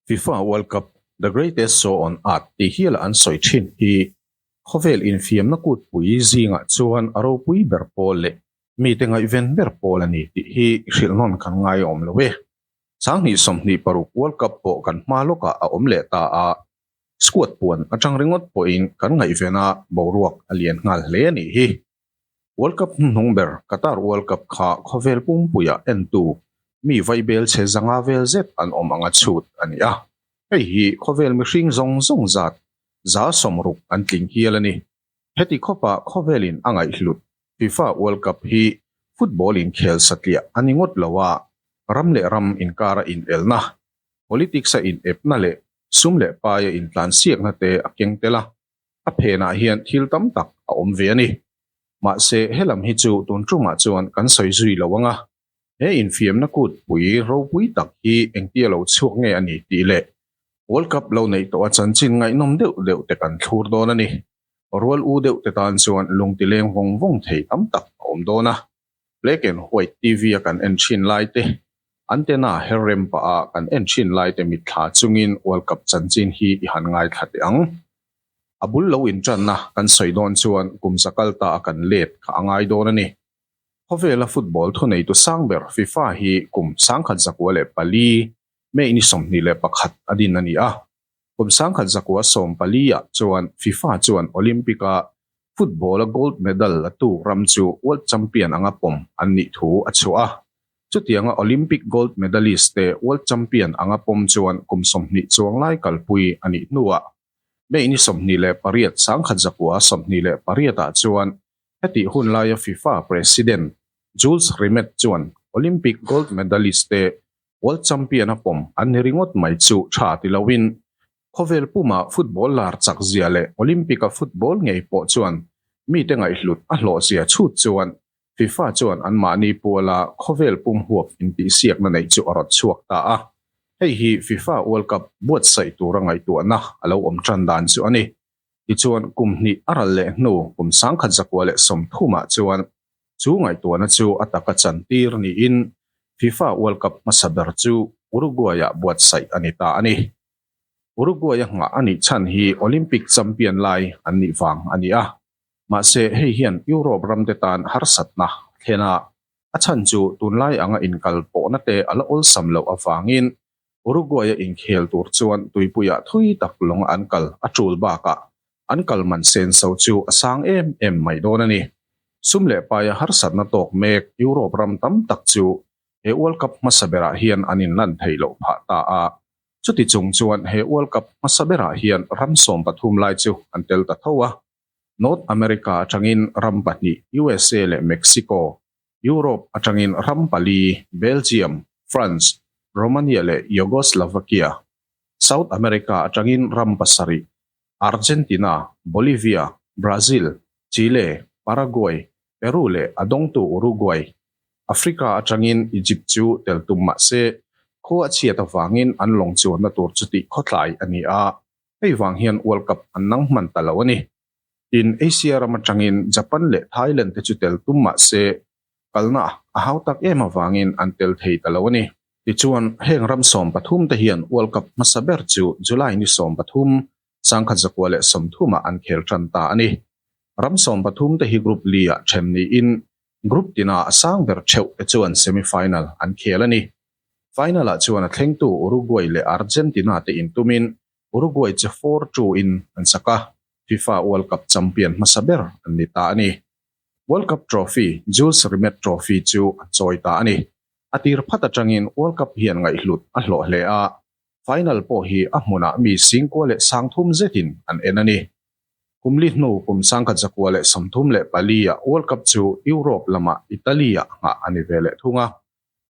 FIFA World Cup, The Greatest Show on Earth tih hiala an sawi thin hi khawvel infiamna kutpui zingah chuan a ropui ber pawl leh mite ngaihven ber pawl a ni tih hi hrilhnawn kan ngai awm lo e. 2026 World Cup pawh kan hma lawkah a awm leh ta a, squad puan atang ringawt pawhin kan ngaihven a, boruak a lian nghal hle a nih hi. World Cup hnuhnung ber Qatar World Cup kha khawvel pumpuia entu mi vaibel chhe zanga vel zet an awm anga chhut a ni a. Hei hi khawvel mihring zawng zawng zat 60% an tling hial a ni. Heti khawpa khawvelin a ngaihhlut FIFA World Cup hi football inkhel satliah a ni ngawt lo a, ram leh ram inkara inelna, politics-a inepna leh sum leh paia intlansiakna te a keng tel a. A phenah hian thil tam tak a awm ve a ni. Mahse, helam hi chu tun tumah chuan kan sawi zui lo ang a. He infiamna kut pui ropui tak hi engtia lo chhuak nge a ni tih leh World Cup lo neih tawh a chanchin ngaihnawm deuh deuh te kan thlur dawn a ni. Rual u deuh te tan chuan lungti leng vawng vawng thei tam tak a awm dawn a. Black and White TV a kan en thin lai te, antenna her rem pah a kan en thin lai te mitthla chungin World Cup chanchin hi i han ngaithla teh ang. A bul lo intanna kan sawi dawn chuan kum zakal ta a kan let kha a ngai dawn a ni. Khawvela football thuneitu sang ber FIFA hi kum 1904 May ni 21 a din a ni a. Kum 1914 ah chuan FIFA chuan Olympic-a football-a gold medal latu ram chu world champion anga pawm an nih thu a chhuah a. Chutianga Olympic gold medalist te world champion anga pawm chuan kum 20 chuang lai kalpui a nih hnuah May ni 28 1928 ah chuan hetih hun laia FIFA president Jules Rimet chuan Olympic gold medalist te World Champion a pawm an ni ringawt mai chu tha ti loin khawvel puma football lar chak zia leh Olympic-a football ngei pawh chuan mite ngaihhlut a hlawh zia chhut chuan FIFA chuan anmahni puala khawvel pum huap intihsiakna neih chu a rawt chhuak ta a. Hei hi FIFA World Cup buatsaih tura ngaihtuahna a lo awm tan dan chu a ni. Tichuan kum hnih a ral leh hnu kum 1930 ah chuan Chu ngaihtuahna chu a taka chantir niin FIFA World Cup hmasa ber chu Uruguay-ah buatsaih a ni ta a ni. Uruguay-a nghah a nih chhan hi Olympic champion lai an nih vang a ni a. Mahse, hei hian Europe ramte tan harsatna a thlen a, a chhan chu tunlai anga inkal pawhna te a la awlsam loh avangin Uruguay-a inkhel tur chuan tuipuiah thui tak lawng an kal a tul bakah an kal man senso chu a sang em em mai dawn a ni. Sum leh paia harsatna tawk mek Europe ram tam tak chu he World Cup hmasa berah hian an inlan theih loh phah ta a. Chuti chung chuan he World Cup hmasa berah hian ram 13 lai chu an tel ta tho a. North America atangin ram pahnih USA leh Mexico, Europe atangin ram pali Belgium, France, Romania leh Yugoslavia, South America atangin ram pasarih Argentina, Bolivia, Brazil, Chile, Paraguay, Peru leh a dawngtu Uruguay. Africa atangin Egypt chu tel tum mah se, khua a chhiat avangin an lawng chuanna tur chu tih khawtlai a ni a, hei vang hian World Cup an nang hman ta lo a ni. Tin, Asia ram atangin Japan leh Thailand te chu tel tum mah se, kalna a hau tak em avangin an tel thei ta lo a ni. Tichuan, heng ram 13 te hian World Cup hmasa ber chu July ni 13, 1930 ah an khel tan ta a ni. Ram 13 te hi Group li ah then niin Group tina a sang ber theuh te chuan semi-final an khel a ni. Final ah chuan a thlengtu Uruguay leh Argentina te intumin Uruguay che 4-2 in an chak a, FIFA World Cup champion hmasa ber an ni ta a ni. World Cup Trophy, Jules Rimet Trophy chu an chawi ta a ni. A tir phat atangin World Cup hian ngaihhlut a hlawh hle a, final pawh hi a hmunah mi 10,030 zetin an en a ni. Kum li hnu kum 1934 ah World Cup chu Europe lamah Italy-ah nghah a ni ve leh thung a.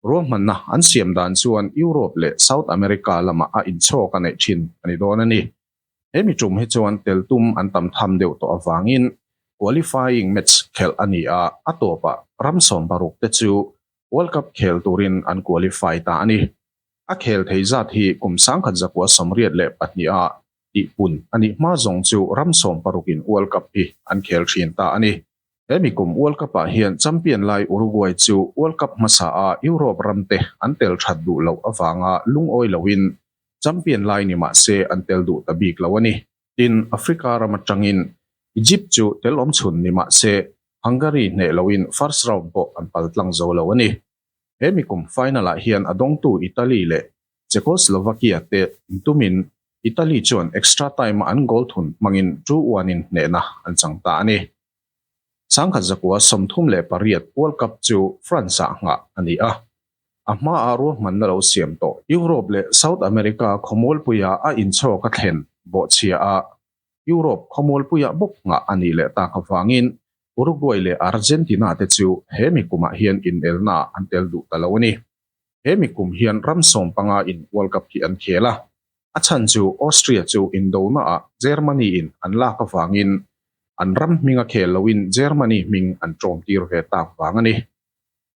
Ruahmanna an siam dan chuan Europe leh South America lamah a inchhawk a neih thin a ni dawn a ni. Hemi tum hi chuan tel tum an tam tham deuh tawh avangin qualifying match khelh a ni a, a tawpah ram 16 te chu World Cup khel turin an qualify ta a ni. A khel thei zat hi kum 1982 ah tihpun a nih hma zawng chu ram 16 in World Cup hi an khel thin ta a ni. Hemi kum World Cup ah hian champion lai Uruguay chu World Cup hmasa a Europe ram te an tel that duh loh avanga lungawi loin Champion lai ni mah se an tel duh ta bik lo a ni. Tin, Africa ram atangin Egypt chu tel awm chhun ni mah se Hungary hneh loin first round pawh an pal tlang zo lo a ni. He mikum final-ah hian a dawngtu Italy leh Czechoslovakia te intumin Italy chuan extra time-a an goal thun hmangin 2-1 in hnehna an chang ta a ni. 1938 World Cup chu France-ah nghah a ni a. A hmaah ruahmanna lo siam tawh Europe leh South America khawmualpuia a inchhawk a thlen bawhchhia a, Europe khawmualpuiah bawk nghah a nih leh tak avangin Uruguay leh Argentina te chu he mi kumah hian inelnaah an tel duh ta lo a ni. He mi kum hian ram sawmpanga in World Cup hi an khel a, a chhan chu Austria chu indonaah Germany in an lak avangin an ram hminga khel loin Germany hming an ṭawmtir ve tak vang a ni.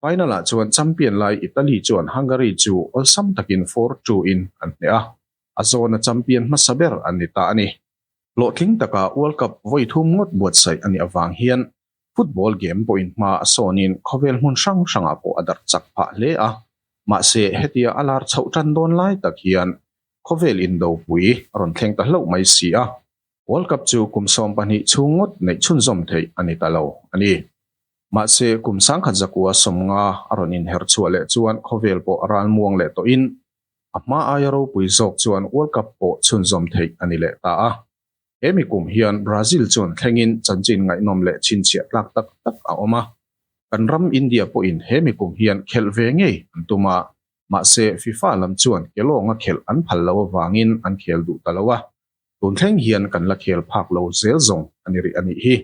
Final-ah chuan champion lai Italy chuan Hungary chu awlsam takin 4-2 in an hneh a, a zawna champion hmasa ber an ni ta a ni. Hlawhtling taka World Cup vawi thum ngawt buatsaih a nih avang hian football game pawhin hma a sawnin khawvel hmun hrang hrangah pawh a darh chak phah hle a, mahse hetia a lar chhoh tan dawn lai tak hian khawvel indopui a rawn thleng ta hlauh mai si a, World Cup chu kum 12 chhung ngawt neih chhunzawm theih a ni ta lo a ni. Mahse, kum 1950 a rawn inher chhuah leh chuan khawvel pawh a ral muang leh tawhin a hma aia ropui zawk chuan World Cup pawh chhunzawm theih a ni leh ta a. He mi kum hian Brazil chuan thlengin chanchin ngaihnawm leh chhinchhiah tlak tak tak a awm a. Kan ram India pawhin he mi kum hian khelh ve ngei an tum a, mahse FIFA lam chuan kelawnga khelh an phal lo avangin an khel duh ta lo a. Tun thleng hian kan la khel phak lo zel zawng a ni rih a nih hi.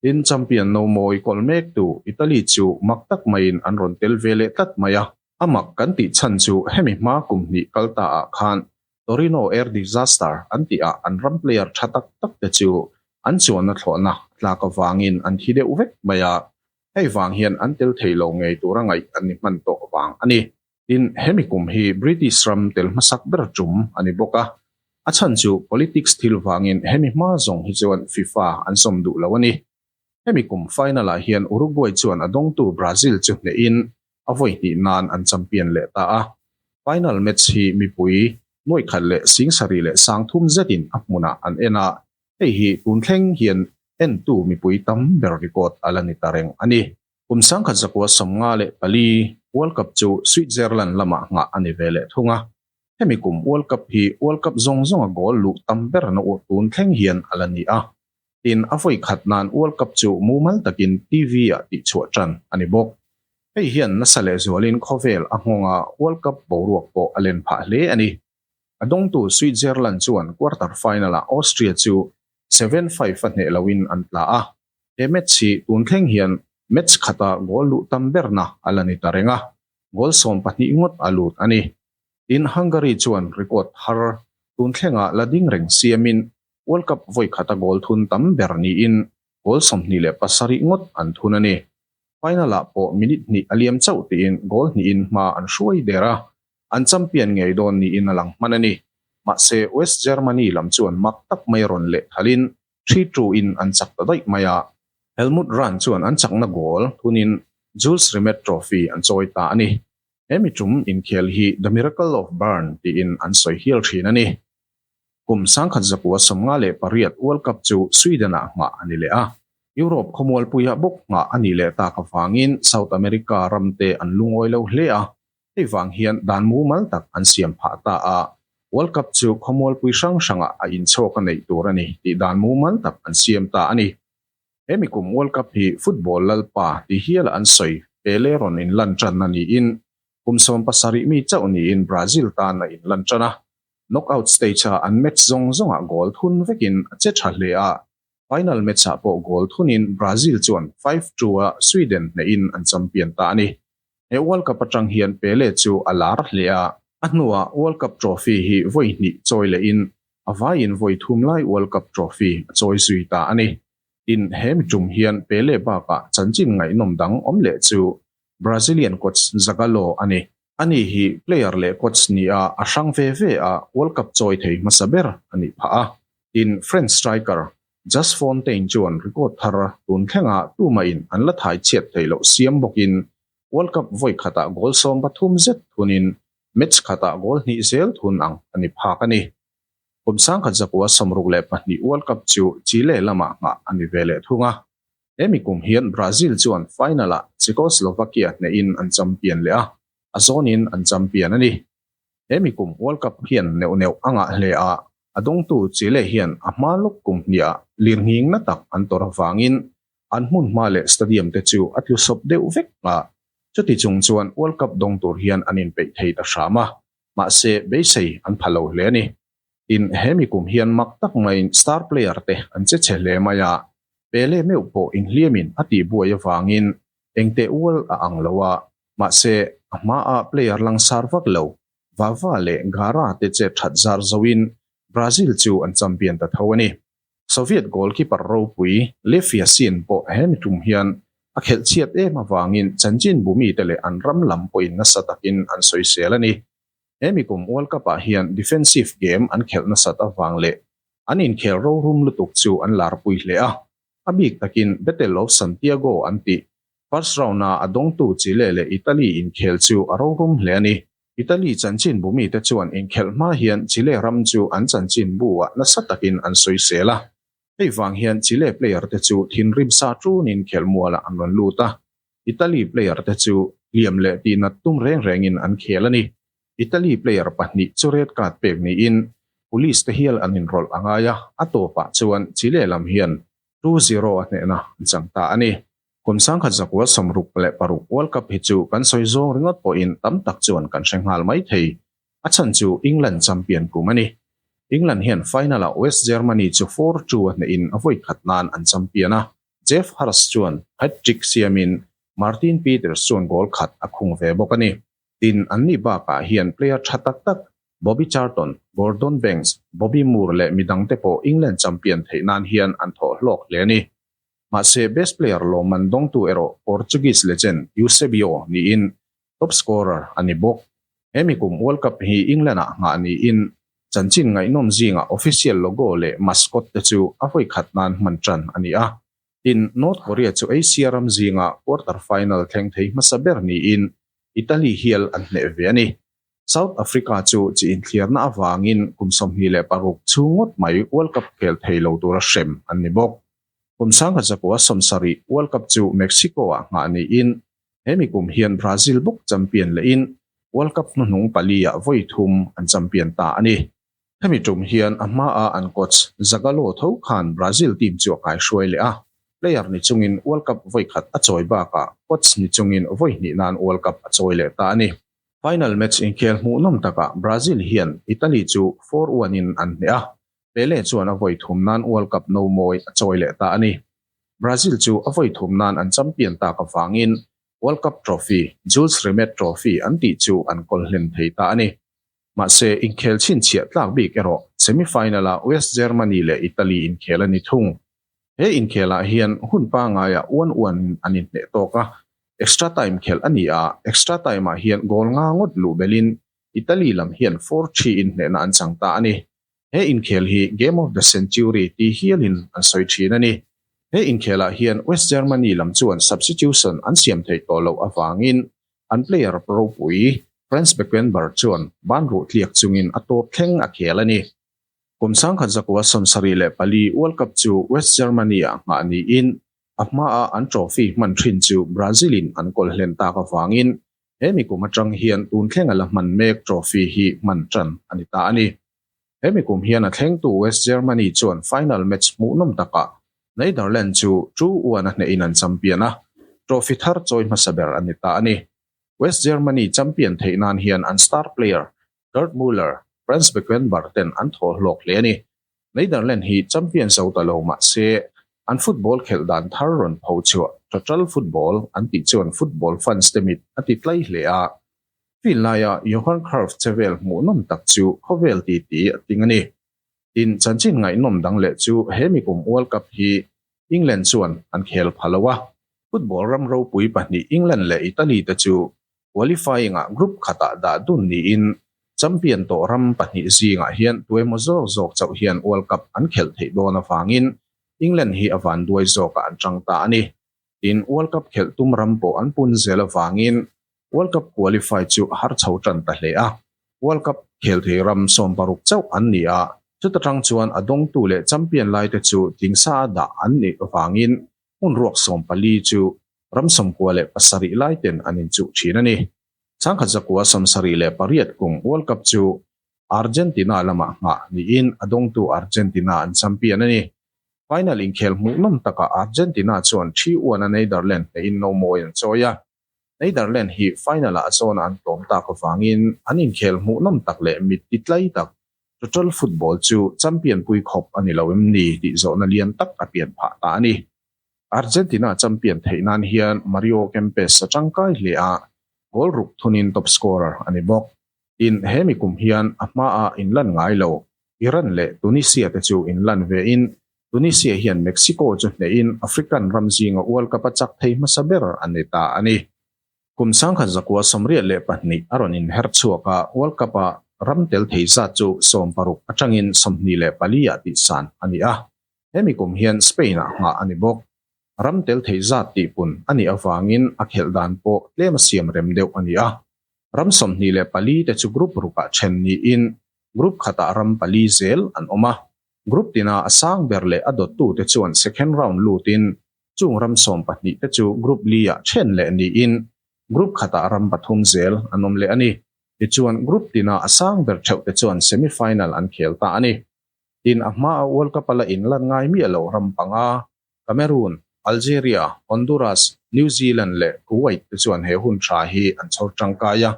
Tin, champion no mawi kawl mektu Italy chu mak tak maiin an rawn tel ve leh tlat mai a. A mak kan tih chhan chu hemi hma kum hnih kal ta ah khan Torino Air Disaster an tih ah an ram player tha tak tak te chu an chuanna thlawhna tlak avangin an thi deuh vek mai a, hei vang hian an tel thei lo ngei tura ngaih an ni hman tawh vang a ni. Tin, hemi kum hi British ram tel hmasak ber tum a ni bawk a, a chhan chu politics thil vangin hemi hma zawng hi chuan FIFA an sawm duh lo a ni. Hemi kum final-ah hian Uruguay chuan a dawngtu Brazil chu hnehin a vawi hnih nan an champion leh ta a. Final match hi mipui nuaih khat leh 75,000 zetin a hmunah an en a, hei hi tun thleng hian entu mipui tam ber record a la ni ta reng a ni. Kum 1954 World Cup chu Switzerland lamah nghah a ni ve leh thung a. Hemi kum World Cup hi World Cup zawng zawnga goal luh tam ber na ur tun thleng hian a la ni a. Tin, a vawi khat nan World Cup chu mumal takin TV-ah tihchhuah tan a ni bawk. Hei hian nasa lehzualin khawvel a nghawnga World Cup boruak pawh a len phah hle a ni. A dawngtu Switzerland chuan quarter final-ah Austria chu 7-5 a hneh loin an tla a. He match hi tun thleng hian match khata goal luh tam berna a la ni ta reng a, goal 12 ngawt a lut a ni. Tin, Hungary chuan record thar tun thlengah la ding reng siamin World Cup vawi khata goal thun tam ber niin goal 27 ngawt an thun a ni. Final-ah pawh minute hnih a liam chauh tiin goal hnihin hma an hruai der a, an champion ngei dawn niin a lang hman a ni. Mahse, West Germany lam chuan mak tak mai rawn leh thalin 3-2 in an chak ta daih mai a. Helmut Rahn chuan an chakna goal thunin Jules Rimet Trophy an chawi ta a ni. He mi tum inkhel hi The Miracle of Bern tiin an sawi hial thin a ni. Kum 1958 World Cup chu Sweden-ah nghah a ni leh a. Europe khawmualpuiah bawk nghah a nih leh tak avangin South America ramte an lungawi lo hle a. Hei vang hian dan mumal tak an siam phah ta a, World Cup chu khawmualpui hrang hrangah a inchhawk a neih tur a ni tih dan mumal tak an siam ta a ni. He mikum World Cup hi football lalpa ti hiala an sawi Pele rawn inlan tanna niin kum 17 mi chauh niin Brazil tan a inlan tan a. Knockout stage-a an match zawng zawngah goal thun vekin a che tha hle a, final match-ah pawh goal thunin Brazil chuan 5-2 a Sweden hnehin an champion ta a ni. He World Cup atang hian Pele chu a lar hle a, a hnuah World Cup trophy hi vawi hnih chawi lehin a vaiin vawi thum lai World Cup trophy a chawi zui ta a ni. Tin, he mi tum hian Pele bakah chanchin ngaihnawm dang awm leh chu Brazilian coach Zagallo a ni. Ani hi player leh coach nia a hrang ve ve a World Cup chawi thei hmasa ber a nih phah a. Tin, French striker Just Fontaine chuan record thar tun thlengah tumahin an la thai chhiat theih loh siam bawkin World Cup vawi khatah goal 13 zet thunin Match khatah goal hnih zel thun ang a ni phak a ni. Kum 1962 World Cup chu Chile lamah nghah a ni ve leh thung a. Hemi kum hian Brazil chuan final-ah Czechoslovakia hnehin an champion leh a, a zawnin an champion a ni. Hemi kum World Cup hian neuh neuh a ngah hle a, a dawngtu Chile hian a hma lawk kum hniah lirnghing na tak an tawrh avangin an hmun hma leh stadium te chu a tlu sawp deuh vek a. Chuti chung chuan World Cup dawng tur hian an inpeih thei ta hram a, mahse beisei an pha lo hle a ni. Tin, hemi kum hian mak tak maiin star player te an che chhe hle mai a, Pele meuh pawh inhliamin a tihbuai avangin engteh ual a ang lo a, mahse a hmaa player langsar vak lo Vava leh Gara te chet that zar zoin Brazil chu an champion ta tho a ni. Soviet goalkeeper ropui Lev Yashin pawh hemi tum hian a khelh chhiat em avangin chanchin bumite leh an ram lam pawhin nasa takin an sawisel a ni. Hemi kum World Cup-ah hian defensive game an khelh nasat avang leh an inkhel rorum lutuk chu an larpui hle a. A bik takin Battle of Santiago an tih first round-a a dawngtu Chile leh Italy inkhel chu a rorum hle a ni. Italy chanchin bumite chuan inkhelh hma hian Chile ram chu an chanchin bu-ah nasa takin an sawisel a. Hei vang hian Chile player te chu thinrim sa tunin khelhmualah an rawn lut a. Italy player te chu hliam leh tihnat tum reng rengin an khel a ni. Italy player pahnih chu red card pek niin police te hial an inrawlh a ngai a, a tawpah chuan Chile lam hian 2-0 a hnehna an chang ta a ni. Kum 1966 World Cup hi chu kan sawi zawng ringawt pawhin tam tak chuan kan hre nghal mai thei. A chhan chu England champion kum a ni. England hian final-ah West Germany chu 4-2 a hnehin a vawi khat nan an champion a. Geoff Hurst chuan hat-trick siamin Martin Peters chuan goal khat a khung ve bawk a ni. Tin, anni bakah hian player tha tak tak Bobby Charlton, Gordon Banks, Bobby Moore leh midangte pawh England champion theih nan hian an thawh hlawk hle a ni. Mahse, best player lawmman dawngtu erawh Portuguese legend Eusebio niin top scorer a ni bawk. Hemi kum World Cup hi England-ah nghah niin chanchin ngaihnawm zingah official logo leh mascot te chu a vawi khat nan hman tan a ni a. Tin, North Korea chu Asia ram zinga quarter final thleng thei hmasa ber niin Italy hial an hneh ve a ni. South Africa chu chi inthliarna avangin kum 26 chhung ngawt mai World Cup khel thei lo tura hrem an ni bawk. Kum 1970 World Cup chu Mexico-ah nghah niin hemi kum hian Brazil bawk champion lehin World Cup hnuhnung pali-ah vawi thum an champion ta a ni. Hemi tum hian a hmaa an coach Zagallo tho khan Brazil team chu a kaihruai leh a, player ni chungin World Cup vawi khat a chawi bakah coach ni chungin vawi hnih nan World Cup a chawi leh ta a ni. Final match inkhel hmuhnawm takah Brazil hian Italy chu 4-1 in an hneh a, Pele chuan a vawi thum nan World Cup no mawi a chawi leh ta a ni. Brazil chu a vawi thum nan an champion tak avangin World Cup trophy, Jules Rimet Trophy an tih chu an kawl hlen thei ta a ni. Mahse, inkhel chhinchhiah tlak bik erawh semi-final-ah West Germany leh Italy inkhel a ni thung. He inkhelah hian hun pangaiah uan uanin an inhneh tawk a, extra time khelh a ni a, extra time-ah hian goal nga ngawt luh belhin Italy lam hian 4-3 inhnehna an chang ta a ni. He inkhel hi Game of the Century ti hialin an sawi thin a ni. He inkhelah hian West Germany lam chuan substitution an siam theih tawh loh avangin an player ropui Franz Beckenbauer chuan ban ruh tliak chungin a tawp thleng a khel a ni. Kum 1974 World Cup chu West Germany-ah nghah niin a hmaa an trophy hman thin chu Brazil-in an kawl hlen tak avangin Hemi kum atang hian tun thlenga la hman mek trophy hi hman tan a ni ta a ni. Hemi kum hian a thlengtu West Germany chuan final match hmuhnawm takah Netherlands chu 2-1 a hnehin an champion a, trophy thar chawi hmasa ber a ni ta a ni. West Germany champion theih nan hian an star player Gerd Muller, Franz Beckenbauer ten an thaw hlawk hle a ni. Netherlands hi champion zo ta lo mah se, an football khelh dan thar rawn pho chhuah Total Football an tih chuan football fans te mit a ti tlai hle a. Field laia Johan Cruyff che vel hmuhnawm tak chu khawvel titi a ting a ni. Tin, chanchin ngaihnawm dang leh chu he mikum World Cup hi England chuan an khel pha lo a. Football ram ropui pahnih England leh Italy te chu Qualifying-ah group khatah dah dun niin champion tawh ram pahnih zingah hian tuemaw zawk zawk chauh hian World Cup an khelh theih dawn avangin England hi a vanduai zawkah an tang ta a ni. Tin, World Cup khelh tum ram pawh an pun zel avangin World Cup qualify chu a har chho tan ta hle a. World Cup khel thei ram 16 chauh an ni a, chuta tang chuan a dawngtu leh champion laite chu tlingsa a dah an nih vangin hmun ruak 14 chu ram 97 laiten an inchuh thin a ni. 1978 kum World Cup chu Argentina lamah nghah niin a dawngtu Argentina an champion a ni. Final inkhel hmuhnawm takah Argentina chuan 3-1 a Netherlands hnehin nomawi an chawi a. Netherlands hi final-ah zawn an tlawm tak avangin an inkhel hmuhnawm tak leh mit ti tlai tak total football chu champion pui khawp a ni lo em ni tih zawhna lian tak a pian phah ta a ni. Argentina champion theih nan hian Mario Kempes a tangkai hle a, goal ruk thunin top scorer a ni bawk. Tin, he mi kum hian a hmaah inlan ngai lo Iran leh Tunisia te chu inlan vein Tunisia hian Mexico chu hnehin African ram zinga World Cup a chak thei hmasa ber a ni ta a ni. Kum 1982 a rawn inher chhuak a, World Cup a ram tel thei zat chu 60 atangin 24 ah tihsan a ni a. Hemi kum hian Spain ah nghah a ni bawk. Ram tel thei zat tihpun a nih avangin a khelh dan pawh tlem a siam rem deuh a ni a. Ram 24 te chu group rukah then niin group khatah ram pali zel an awm a. Group tina a sang ber leh a dawttute chuan second round lutin chung ram 12 te chu group li-ah then leh niin group khatah ram pathum zel an awm leh a ni. Tichuan group tina a sang ber theuh te chuan semi-final an khel ta a ni. Tin, a hmaa World Cup a la inlan ngai miah lo ram panga, Cameroon, Algeria, Honduras, New Zealand leh Kuwait te chuan he hun tha hi an chhawr tangkai a,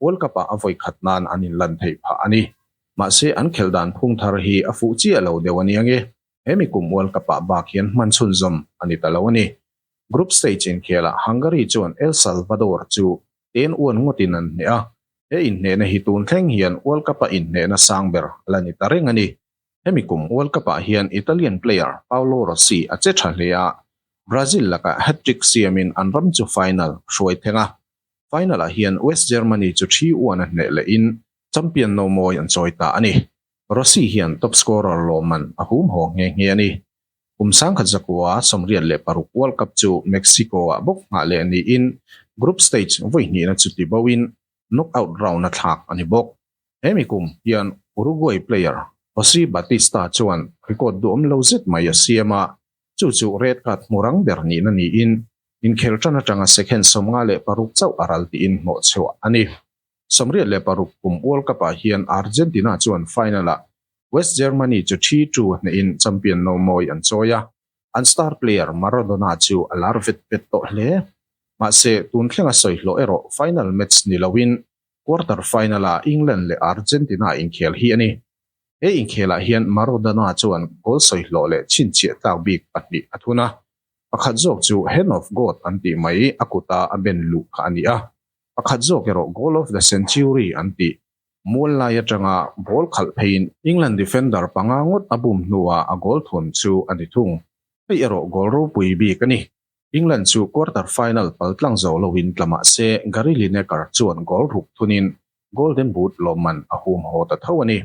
World Cup-ah a vawi khat nan an inlan theih phah a ni. Mahse, an khelh dan phung thar hi a fuh chiah lo deuh a ni ange. He mi kum World Cup-ah bak hian hman chhunzawm a ni ta lo a ni. Group stage inkhelah Hungary chuan El Salvador chu ten uan ngawtin an hneh a, he inhnehna hi tun thleng hian World Cup-a inhnehna sang ber a la ni ta reng a ni. Hemi kum World Cup-ah hian Italian player Paolo Rossi a che tha hle a, Brazil lakah hat-trick siamin an ram chu final hruai thleng a. Final-ah hian West Germany chu 3-1 a hneh lehin champion nomawi an chawi ta a ni. Rossi hian top scorer lawmman a hum haw nghe nghe a ni. Kum 1986 World Cup chu Mexico-ah bawk nghah leh niin group stage vawi hnihna chu ti boin knockout round a thlak a ni bawk. Hemi kum hian Uruguay player Jose Batista chuan record duhawm lo zet mai a siam a, chu chu red card hmu rang ber nihna niin inkhel tan atanga second 56 chauh a ral tiin hnawh chhuah a ni. 86 kum World Cup-ah hian Argentina chuan final-ah West Germany chu 3-2 hnehin champion nomawi an chawi a, an star player Maradona chu a lar vet vet tawh hle. Mahse, tun thlenga sawi hlawh erawh final match ni loin quarter final-a England leh Argentina inkhel hi a ni. He inkhelah hian Maradona chuan goal sawi hlawh leh chhinchhiah tlak bik pahnih a thun a, pakhat zawk chu Hand of God an tih mai a kuta a ben luh kha a ni a, pakhat zawk erawh Goal of the Century an tih mual lai atanga ball khalh pheiin England defender panga ngawt a bum hnuah a goal thun chu a ni thung. Hei erawh goal ropui bik a ni. England chu quarter final paltlang zo loin tla mah se Gary Lineker chuan goal ruk thunin Golden Boot lawmman a hum haw ta tho a ni.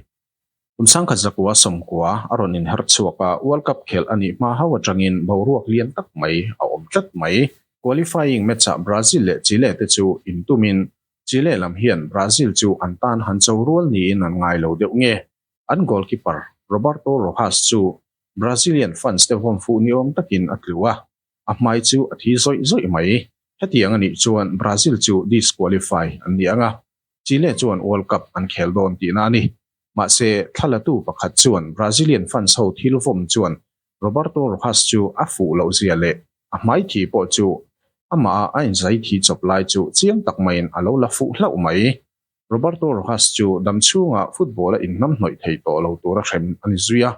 Kum 1990 a rawn inher chhuak a, World Cup khelh a nih hma ho atangin boruak lian tak mai a awm tlat mai. Qualifying match-ah Brazil leh Chile te chu intumin Chile lam hian Brazil chu an tan han cho rual niin an ngai lo deuh nge. An goalkeeper Roberto Rojas chu Brazilian fans te vawm fuh ni awm takin a tlu a, a hmai chu a thi zawih zawih mai. Hetiang a nih chuan Brazil chu disqualify an ni ang a, Chile chuan World Cup an khel dawn tihna a ni. Mahse, thlalatu pakhat chuan Brazilian fans ho thil vawm chuan Roberto Rojas chu a fuh loh zia leh a hmai thi pawh chu amah a inzai thi chawp lai chu chiang tak maiin a lo la fuh hlauh mai. Roberto Rojas chu dam chhungah football a inhnam hnawih thei tawh lo tura hrem a ni zui a,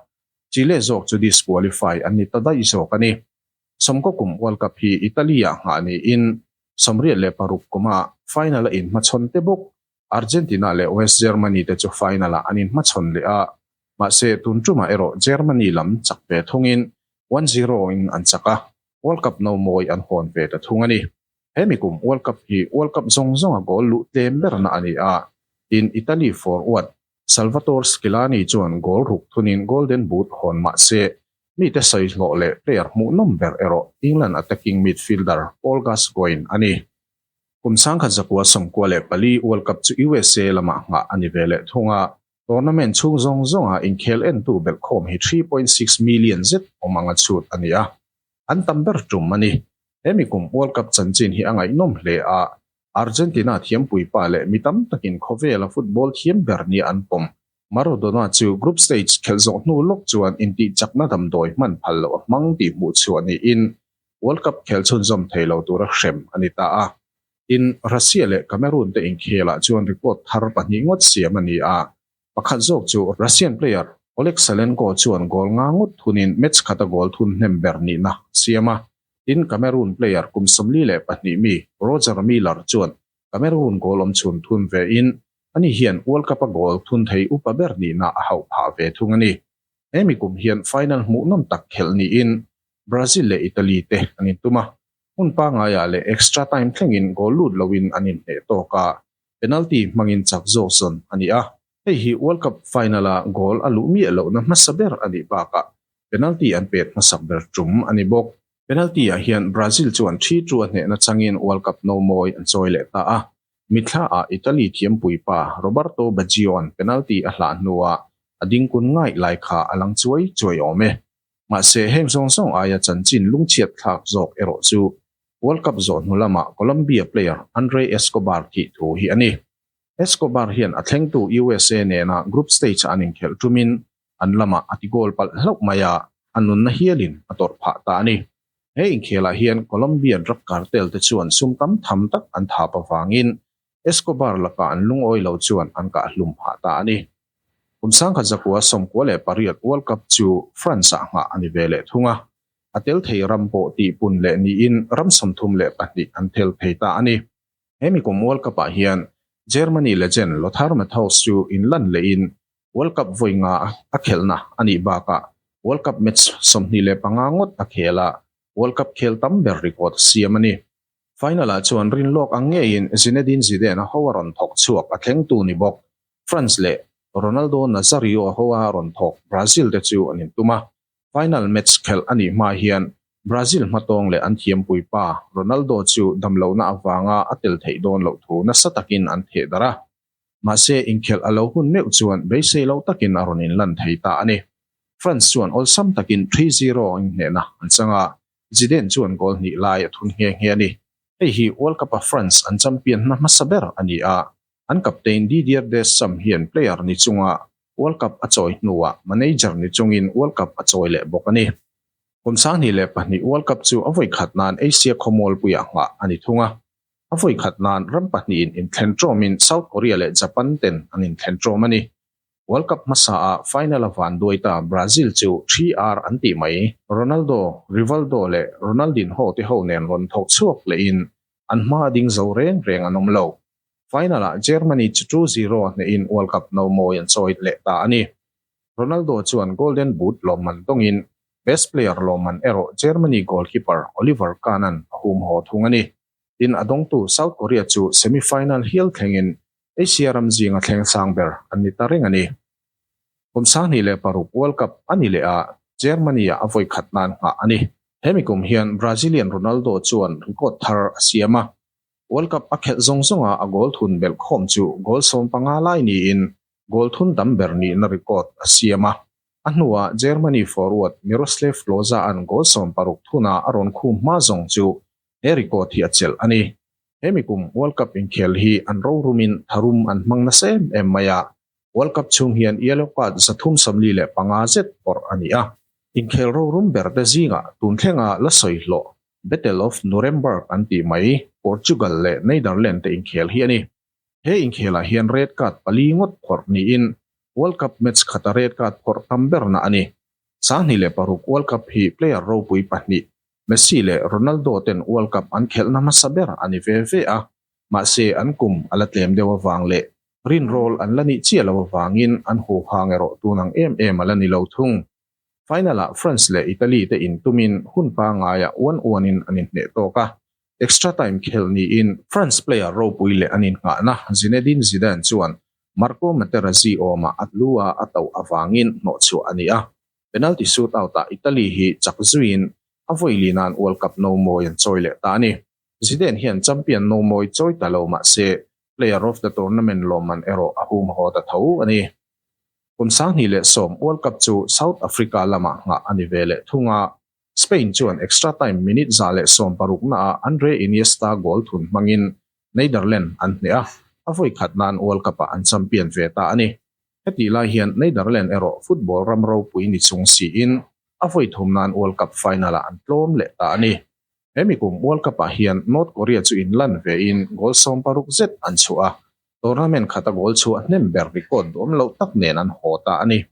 Chile zawk chu disqualify an ni ta daih zawk a ni. 90 kum World Cup hi Italy-ah nghah niin 86 kuma final a inhmachhawn te bawk. Argentina leh West Germany te chu final-ah an inhmachhawn leh a, mahse tun tumah erawh Germany lam chak ve thungin 1-0 in an chak a, World Cup nomawi an hawn ve ta thung a ni. Hemi kum World Cup hi World Cup zawng zawnga goal luh tlem berna a ni a, tin Italy forward Salvatore Schilani chuan goal ruk thunin Golden Boot hawn mah se, mite sawi hlawh leh player hmuhnawm ber erawh England attacking midfielder Paul Gascoigne a ni. Kum 1994 World Cup chu USA lamah nghah a ni ve leh thung a, tournament chhung zawng zawnga inkhel entu belhkhawm hi 3.6 million zet awm anga chhut a ni a, an tam ber tum a ni. Hemi kum World Cup chanchin hi a ngaihnawm hle a, Argentina thiampuipa leh mi tam takin khawvela football thiam ber nia an pawm. Maradona chu group stage khelh zawh hnu lawk chuan intihchakna damdawi hman phal loh a hmang tih hmuh chhuah niin World Cup khelh chhunzawm thei lo tura hrem a ni ta a. Tin, Russia leh Cameroon te inkhelah chuan record thar pahnih ngawt siam a ni a. Pakhat zawk chu Russian player Oleg Salenko chuan goal nga ngawt thunin match khata goal thun hnem ber nihna a siam a. Tin, Cameroon player kum 42 mi Roger Miller chuan Cameroon goal awm chhun thun ve in ani hian World Cup-a goal thun thei upa ber nihna a hauh phah ve thung a ni. Hemi kum hian final hmuhnawm tak khelh niin Brazil leh Italy te an intum a, hmun pangaiah leh extra time thlengin goal lut loin an inhneh tawk a, penalty hmangin chak zawk zawn a ni a. Hei hi World Cup final-a goal a luh miah lohna hmasa ber a nih bakah penalty an pet hmasak ber tum a ni bawk. Penalty-ah hian Brazil chuan thi chu a hnehna changin World Cup no mawi an chawi leh ta a. Mithlaah Italy thiampuipa Roberto Baggio-a'n penalty a hlah hnuah a dingkun ngaih lai kha a lang chuai chuai awm e. Mahse, heng zawng zawng aia chanchin lungchhiat thlak zawk erawh chu World Cup zawh hnu lama Colombia player Andre Escobar thih thu hi a ni. Escobar hian a thlengtu USA nena group stage-a an inkhelh ṭumin an lamah a ti goal palh hlauh mai a, a nunna hialin a tawrh phah ta a ni. He inkhelah hian Colombian drug cartel te chuan sum tam tham tak an thap avangin Escobar lakah an lungawi lo chuan an kah hlum phah ta a ni. Kum 1998 World Cup chu France-ah nghah a ni ve leh thung a, a tel thei ram pawh tihpun leh niin ram 32 an tel thei ta a ni. Hemi kum World Cup-ah hian Germany legend Lothar Matthäus chu inlan lehin World Cup vawi nga a khelhna a nih bakah World Cup match 25 ngawt a khel a, World Cup khel tam ber record a siam a ni. Final-ah chuan rinlawk ang ngeiin Zinedine Zidane-a ho a rawn thawk chhuak a thlengtu ni bawk. France leh Ronaldo Nazario-a ho a rawn thawk Brazil te chu an intum a. Final match khelh a nih hma hian Brazil hmatawng leh an thiampui pa Ronaldo chu damlohna avanga a tel theih dawn loh thu nasa takin an theh darh a. Mahse, inkhelh a lo hun meuh chuan beisei lo takin a rawn inlan thei ta a ni. France chuan awlsam takin 3-0 inhnehna an chang a, Zidane chuan goal hnih lai a thun nghe nghe a ni. Hei hi World Cup-a France an champion hna hmasa ber a ni a, an captain Didier Deschamps hian player ni chunga World Cup a chawi hnuah manager ni chungin World Cup a chawi leh bawk a ni. Kum 2002 World Cup chu a vawi khat nan Asia khawmualpuiah nghah a ni thung a. A vawi khat nan ram pahnihin inthlen ṭawmin South Korea leh Japan ten an inthlen ṭawm a ni. World Cup hmasaah final a van duai ta Brazil chu 3R an tih mai. Ronaldo, Rivaldo leh Ronaldinho te ho nen rawn thawk chhuak lehin an hma a ding zo reng reng an awm lo. Final-ah Germany chu 2-0 a hnehin World Cup no mawi an chawi leh ta a ni. Ronaldo chuan Golden Boot lawmman dawngin Best Player lawmman erawh Germany goalkeeper Oliver Kahn-a'n a hum haw thung a ni. Tin, a dawngtu South Korea chu semi-final hial thlengin Asia ram zinga thleng sang ber an ni ta reng a ni. Kum 2006 World Cup a ni leh a, Germany-ah a vawi khat nan nghah a ni. Hemi kum hian Brazilian Ronaldo chuan record thar a siam a. World Cup a khelh zawng zawnga a goal thun belh khawm chu goal 15 lai niin goal thun tam ber nihna record a siam a. A hnuah Germany forward Miroslav Klose-a'n goal 16 thuna a rawn khum hma zawng chu he record hi a chelh a ni. Hemi kum World Cup inkhel hi an rorumin tharum an hmang nasa em em mai a, World Cup chhung hian yellow card 345 zet pawrh a ni a. Inkhel rorum ber te zingah tun thlenga la sawi hlawh Battle of Nuremberg an tih mai Portugal leh Netherlands te inkhel hi a ni. He inkhelah hian red card pali ngawt phawrh niin World Cup match khata red card phawrh tam berna a ni. 2006 World Cup hi player ropui pahnih Messi leh Ronaldo ten World Cup an khelhna hmasa ber a ni ve ve a, mahse an kum a la tlem deuh avang leh rinrawl an la nih chiah lo avangin an huhang erawh tun ang em em a la ni lo thung. Final-ah France leh Italy te intumin hun pangaiah uan uanin an inhneh tawk a, extra time khelh niin France player ropui leh an innghahna Zinedine Zidane chuan Marco Materazzi awmah a lu a a tauh avangin hnawhchhuah a ni a. Penalty shootout-ah Italy hi chak zuiin a vawi li nan World Cup no mawi an chawi leh ta a ni. Zidane hian champion nomawi chawi ta lo mah se Player of the Tournament lawmman erawh a hum haw ta tho a ni. Kum 2010 World Cup chu South Africa lamah nghah a ni ve leh thung a, Spain chuan extra time minute 116 naah Andre Iniesta goal thun hmangin Neiderland an hneh a, a vawi khat nan World Cup-ah an champion ve ta a ni. Hetih lai hian Neiderland erawh football ram ropui ni chung siin a vawi thum nan World Cup final-ah an tlawm leh ta a ni. He mikum World Cup-ah hian North Korea chu inlan vein goal 60 zet an chhuah a, tournament khata goal chhuah hnem ber record duam loh tak nen an haw ta a ni.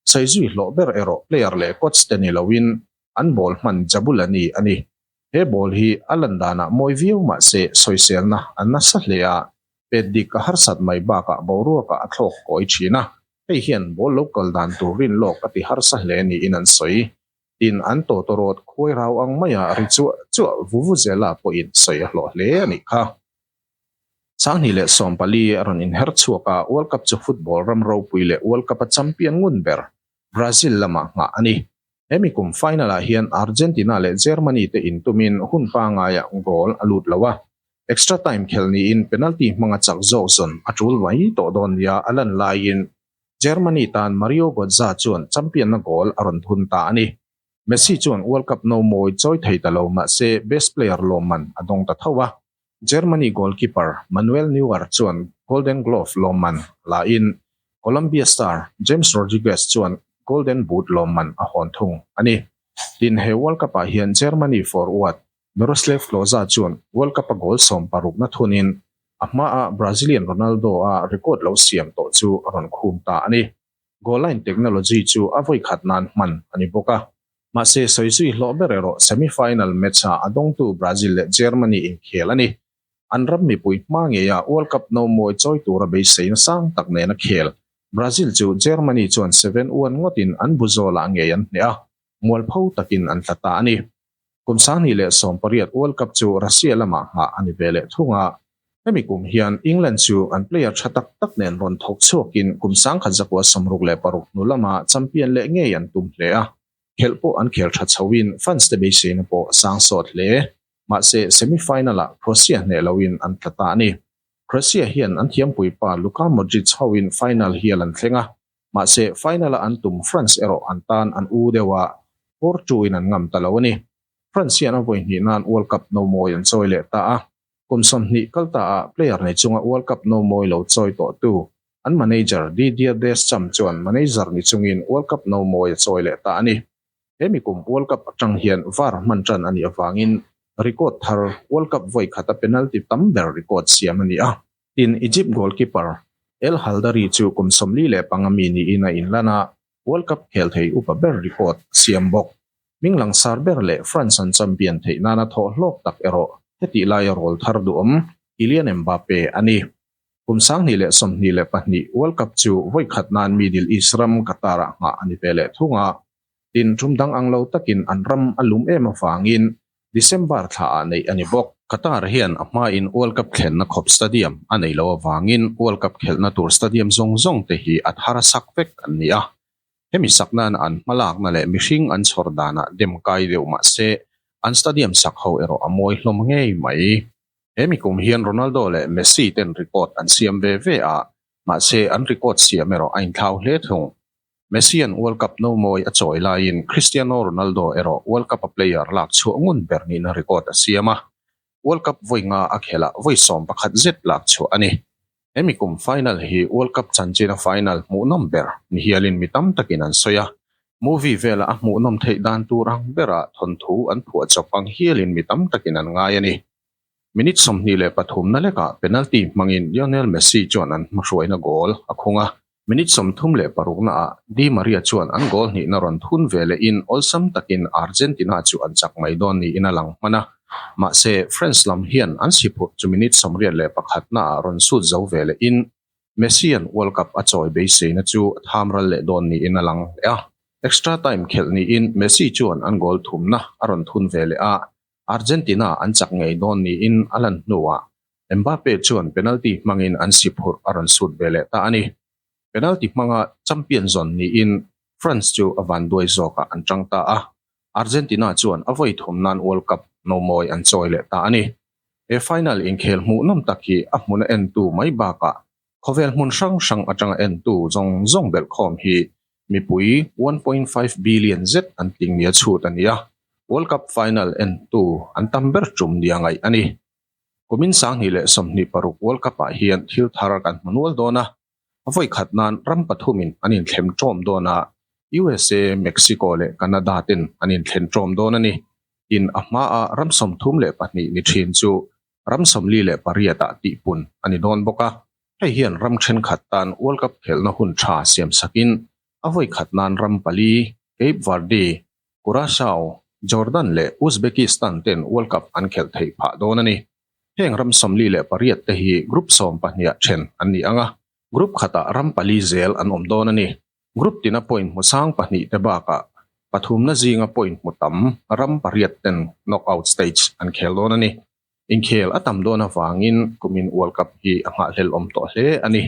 Saizui hlawh ber erawh player leh coach te ni loin an ball hman Jabulani a ni. He ball hi a lan danah mawi viau mah se sawiselna a nasa hle a, pet dik a harsat mai bakah boruakah a thlawk kawi thin a, hei hian ball lo kal dan tur rin lawk a ti harsa hle niin an sawi. Tin, an tawtawrawt khuai rau ang maia ri chuah chuah vuvuzela pawhin sawi a hlawh hle a nih kha. 2014 a rawn inher chhuak a, World Cup chu football ram ropui leh World Cup-a champion ngun ber Brazil lamah nghah a ni. Hemi kum final-ah hian Argentina leh Germany te intumin hun pangaiah goal a lut lo a, extra time khelh niin penalty hmanga chak zawk zawn a tul mai tawh dawn nia a lan laiin Germany tan Mario Götze chuan champion-na goal a rawn thun ta a ni. Messi chuan World Cup no mawi chawi thei ta lo mah se best player lawmman a dawng ta tho a. Germany goalkeeper Manuel Neuer chuan Golden Glove lawmman la in Colombia star James Rodriguez chuan Golden Boot lawmman a hawn thung a ni. Tin, he World Cup-ah hian Germany forward Miroslav Klose chuan World Cup-a goal 60 na thunin a hmaah Brazilian Ronaldo-a record lo siam tawh chu a rawn khum ta a ni. Goal line technology chu a vawi khat nan hman a ni bawk a. Mahse, sawizui hlawh ber erawh semi-final match-a a dawngtu Brazil leh Germany inkhel a ni. An ram mipui hma ngeia World Cup no mawi chawi tura beiseina sang tak nena khel Brazil chu Germany chuan 7-1 ngawtin an bu zawlah ngei an hneh a, mualpho takin an tla ta a ni. Kum 2018 World Cup chu Russia lamah nghah a ni ve leh thung a. Hemi kum hian England chu an player tha tak tak nen rawn thawk chhuakin kum 1966 hnu lama champion leh ngei an tum hle a. Khelh pawh an khel tha chhoin fans te beiseina pawh a sang sawt hle. Mahse semi-final-ah Croatia hneh loin an tla ta a ni. Croatia hian an thiampuipa Luka Modric hoin final hial an thleng a. Mahse final-a an tum France erawh an tan an u deuh a, 4-2 in an ngam ta lo a ni. France hian a vawi hnih nan World Cup no mawi an chawi leh ta a. Kum 20 kal ta ah player nei chunga World Cup no mawi lo chawi tawh tu an manager Didier Deschamps chuan manager ni chungin World Cup no mawi a chawi leh ta a ni. He mi kum World Cup atang hian VAR hman tan a nih avangin record thar World Cup vawi khata penalty tam ber record siam a ni a. Tin, Egypt goalkeeper El Haldari chu kum 45 mi niin a inlan a, World Cup khel thei upa ber record a siam bawk. Hming langsar ber leh France an champion theih nana thawh hlawk tak erawh hetih laia rawl thar duhawm Kylian Mbappe a ni. Kum 2022 World Cup chu vawi khat nan Middle East ram Qatar-ah nghah a ni ve leh thung a. Tin, tum dang ang lo takin an ram a lum em avangin December thlaah neih a ni bawk. Qatar hian a hmain World Cup thlenna khawp stadium a nei lo avangin World Cup khelhna tur stadium zawng zawng te hi a thar a sak vek an ni a. Hemi sak nana an hmalakna leh mihring an chhawr danah dem kai deuh mah se an stadium sak ho erawh a mawi hlawm ngei mai. Hemi kum hian Ronaldo leh Messi ten record an siam ve ve a, mahse an record siam erawh a inthlau hle thung. Messi an World Cup no mawi a chawi laiin Cristiano Ronaldo erawh World Cup a player lak chhuah ngun ber nihna record a siam a, World Cup vawi nga a khelh ah vawi 11 zet lak chhuah a ni. Hemi kum final hi World Cup chanchina final hmuhnawm ber ni hialin mi tam takin an sawi a, movie vela a hmuhnawm theih dan tur ang berah thawnthu an phuah chawp ang hialin mi tam takin an ngai a ni. Minute 23 na lekah penalty hmangin Lionel Messi chuan an hmahruaina goal a khung a. Minute 36 naah Di Maria chuan an goal hnihna rawn thun ve lehin awlsam takin Argentina chu an chak mai dawn niin a lang hman a. Mahse, France lam hian an si phurh chu minute 81 naah rawn sut zo ve lehin Messi-a'n World Cup a chawi beiseina chu tham ral leh dawn niin a lang leh a. Extra time khelh niin Messi chuan an goal thumna a rawn thun ve leh a, Argentina an chak ngei dawn niin a lan hnuah Mbappe chuan penalty hmangin an si phurh a rawn sut ve leh ta a ni. Penalty hmanga champion zawn niin France chu a vanduai zawkah an tang ta a, Argentina chuan a vawi thum nan World Cup no mawi an chawi leh ta a ni. He final inkhel hmuhnawm tak hi a hmuna entu mai bakah khawvel hmun hrang hrang atanga entu zawng zawng belhkhawm hi mipui 1.5 billion zet an tling nia chhut a ni a, World Cup final entu an tam ber tum nia ngaih a ni. Kumin 2026 World Cup-ah hian thil thar kan hmu nual dawn a, a vawi khat nan ram pathumin an inthlem ṭawm dawn a, USA, Mexico leh Canada ten an inthlen ṭawm dawn a ni. In a hmaa ram 32 ni ṭhin chu ram 48 ah tihpun a ni dawn bawk a, hei hian ram ṭhenkhat tan World Cup khelhna hun ṭha siam sakin a vawi khat nan ram pali, Cape Verde, Curaçao, Jordan leh Uzbekistan ten World Cup an khelh theih phah dawn a ni. Heng ram 48 te hi group 12 ah then an ni ang a, group khatah ram pali zel an awm dawn a ni. Group tina point hmu sang pahnih te bakah pathumna zinga point hmu tam ram pariat ten knockout stage an khel dawn a ni. Inkhel a tam dawn avangin kumin World Cup hi a nghahhlelh awm tawh hle a ni.